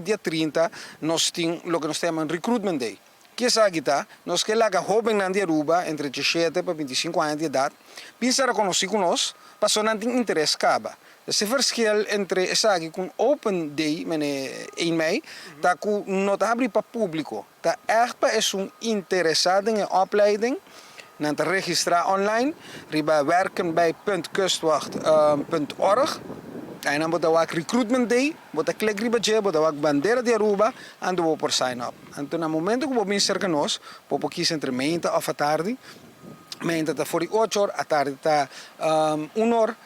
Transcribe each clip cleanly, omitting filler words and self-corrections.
Dia 30 nos tin loke nos ta yama un Recruitment Day. Ki esaki ta? Nos ke laga hobennan di Aruba entre 17 pa 25 aña di edat bin sera konosí ku nos pasobra nan tin interes kaba. E verschil entre esaki ku un Open Day, mene 1 mei, ta ku no ta habrí pa públiko. Ta ègt pa esun interesá den e opleiding. Nan ta registrá online riba werkenbij.kustwacht.org. Einan bo ta wak Recruitment Day, bo ta klik riba dje, bo ta wak bandera di Aruba, anto bo por sign up. Anto na momento ku bo bin serka nos, bo por kisa entre meinta òf atardi. Meinta ta for di 8 or, atardi ta 1 or.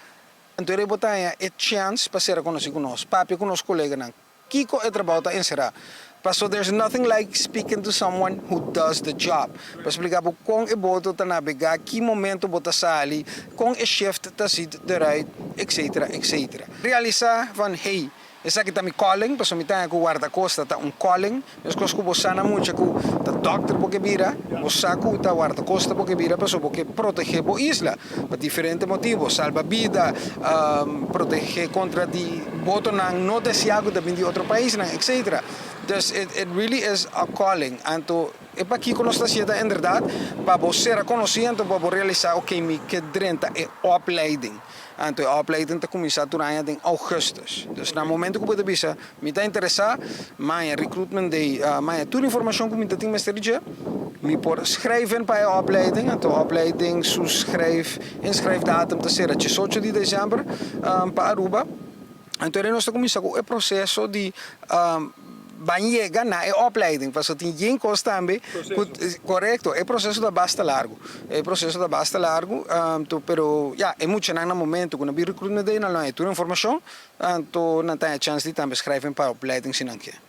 Anto bo ta haña e chèns pa sera konosí ku nos, papia ku nos koleganan. Kiko e trabou ta enserá? Paso there's nothing like speaking to someone who does the job. Pa splika kon e boto ta navegá, ki momento bo ta sali, kon e shift ta ziet eruit, etc. Etc. Realisá van, hey, esaki ta mi calling, paso mi ta ku guardacosta ta un calling, meskos ku bo sa na mucha ku ta dòkter bo ke bira, bo sa ku ta guardacosta bo ke bira, paso bo ke protegé bo isla, pa diferente motibu, salba bida, protegé kontra di botonan no deseá ku ta bin di otro paisnan, etc. Dus it really is a calling. Anto, e pakiko nos ta hasié inderdaad, pa bo sera konosí, anto pa bo realisá, ok, mi ke drenta e opleiding. Anto e opleiding ta kuminsá tur aña den ougùstùs. Dus na momento ku bo bisa, mi ta interesá, mañana Recruitment Day, mañana tur informashon ku mi tin mester dje, mi por schrijven pa e opleiding, anto opleiding su inschrijfdatum ta sera 18 di desèmber pa Aruba. Anto nos ta kuminsá ku e proseso di ban yega na e opleiding, paso tin yen kos tambe. Korekto, e proseso ta basta largu. E proseso ta basta largu, pero ja, e muchanan na momento ku nan bin Recruitment Day, nan tin tur informashon, anto nan tin chèns di tambe schrijven pa opleiding si nan ke.